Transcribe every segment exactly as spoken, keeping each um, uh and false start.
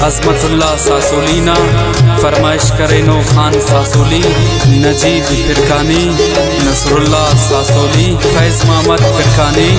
عظمت اللہ ساسولی نا فرمائش کرینو، خان ساسولی، نجیب پرکانی، نصر اللہ ساسولی، فیض محمد پرکانی۔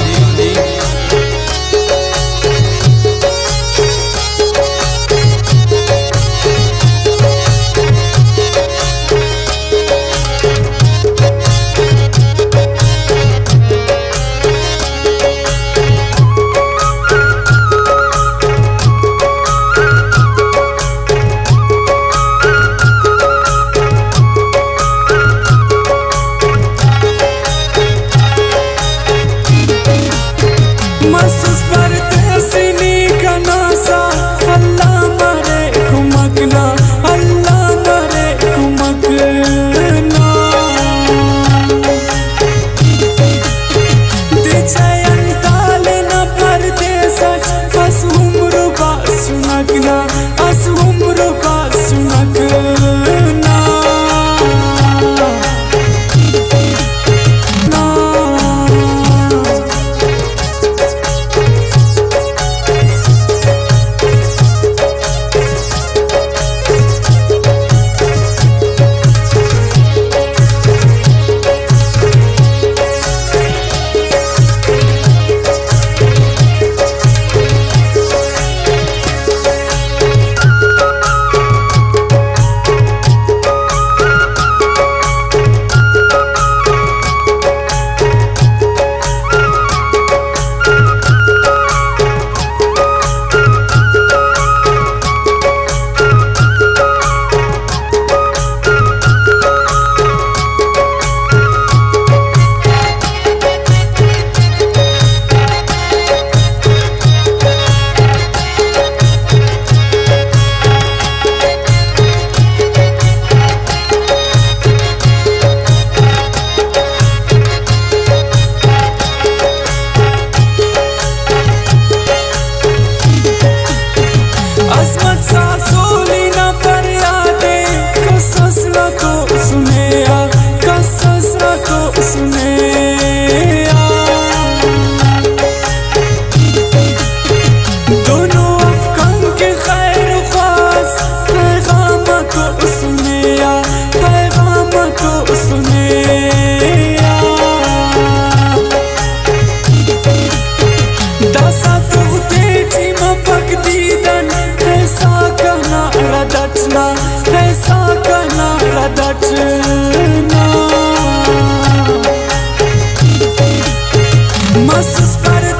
مسس پردیسی نی کنا سا، اللہ مرے کمک نا، اللہ مرے کمک نا۔ دچہ انتال نا پردیس اٹ، بس عمر باسنک نا، بس عمر باسنک نا۔ عظمت ساسولی نا فریاد ءِ، کسس نا تو سنے آ، کسس نا تو سنے آ۔ دنو افکن کہ خیر خواست، پیغام تو سنے آ، پیغام تو سنے آ۔ داسہ تو تیٹی مفک دیدن، ایسا کنا رد اٹ نا، ایسا کنا رد اٹ نا۔ مسس پر